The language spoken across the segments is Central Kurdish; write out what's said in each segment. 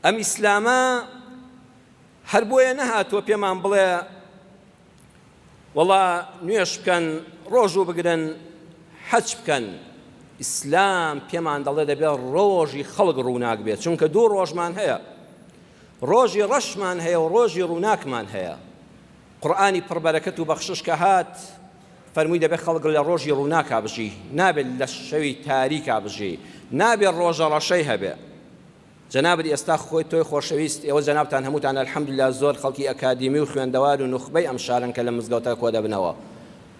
ئەم ئیسلامە هەر بۆیە نەهاتووە پێمان بڵێ وەڵا نوێژ بکەن ڕۆژوو بگرن حەج بکەن ئیسلام پێمان دەڵێ دەبێ ڕۆژی خەڵک ڕووناک بێت چونکە دوو ڕۆژمان هەیە ڕۆژی ڕەشمان هەیە و ڕۆژی ڕووناکمان هەیە قورئانی پڕبەرەکەت و بەخشش کە هات فەرمووی دەبێت خەڵک لە ڕۆژی ڕووناکا بژی نابێت لە شەوی تاریکا بژی نابێت ڕۆژە ڕەشەی هەبێ جەنابت ئێستا خۆی تۆی خۆشەویست ئێوە جەنابتان هەمووتان الحمدللە زۆر خەڵکی ئەکادیمی و خوێندەوار و نوخبەی ئەم شارەن کە لە مزگەوتە کۆدەبنەوە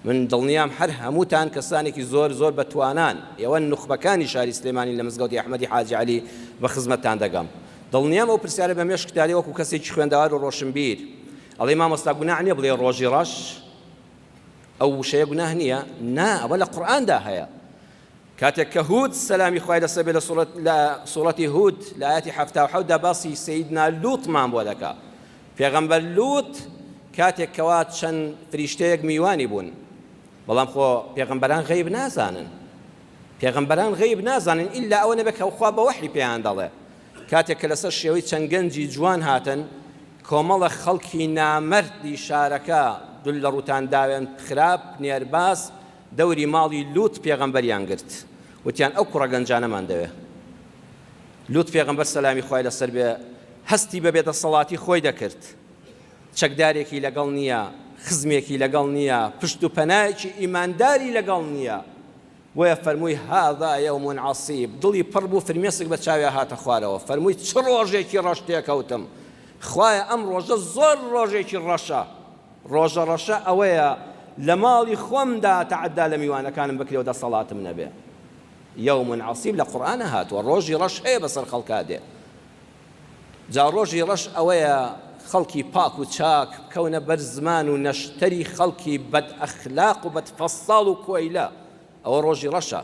من دڵنیام هەر هەمووتان کەسانێکی زۆر زۆر بە توانان ئێوە نوخبەکانی شاری سلێمانی لە مزگەوتی ئەحمەدی حاجی عەلی بە خزمەتتان دەگەم دڵنیام ئەو پرسیارە بە مێشکتا دێ وەکو کەسێکی خوێندەوار و ڕۆشنبیر ئەڵێی مامۆستا گوناح نییە بڵێ ڕۆژی ڕەش ئەو وشەیە گوناه نییە نا ئەوە لە قورئاندا هەیە کاتێک کە هود سەلامی خوای لەسەر بێ لە سوڕەت لە سوڕەتی هود لە ئایەتی 77 دا باسی سەیدنا لوطمان بۆ دەکا پێغەمبەر لوط کاتێک کەوا چەند فریشتەیەک میوانی بوون بەڵام خۆ پێغەمبەران غەیب نازانن پێغەمبەران غەیب نازانن ئیلا ئەوە نەبێت کە خوا بە وەحی پێیان دەڵێ کاتێک کە لەسەر شێوەی چەند گەنجی جوان هاتن کۆمەڵە خەڵکی نامەردی شارەکە دول لە ڕوتان داوێن خراپ نێرباز دەوری ماڵی لوط پێغەمبەریان گرت وتیان ئەو کوڕە گەنجانەمان دەوێ. لوط پێغەمبەر سەلامی خوای لەسەر بێ هەستی بە بێدەسەڵاتی خۆی دەکرد، چەکدارێکی لەگەڵ نییە، خزمێکی لەگەڵ نییە، پشت و پەنایەکی ئیمانداری لەگەڵ نییە، بۆیە فەرمووی هذا یوم عصیب، دڵی پڕ بوو فرمێسک بە چاویا هاتە خوارەوە، فەرمووی چ ڕۆژێکی ڕەش تێکەوتم، خوایە ئەم ڕۆژە زۆر ڕۆژێکی ڕەشە. ڕۆژە ڕەشە ئەوەیە لە ماڵی خۆمدا تەعەدا لە میوانەکانم بکرێ و دەسەڵاتم نەبێ. یوم عصیب لە قورئانا هاتووە ڕۆژی ڕەش هەیە بەسەر خەڵکا دێ. جا ڕۆژی ڕەش ئەوەیە خەڵکی پاک و چاک بکەونە بەر زمان و نەشتەری خەڵکی بەد ئەخلاق و بەد فەساڵ و کۆیلە. ئەوە ڕۆژی ڕەشە.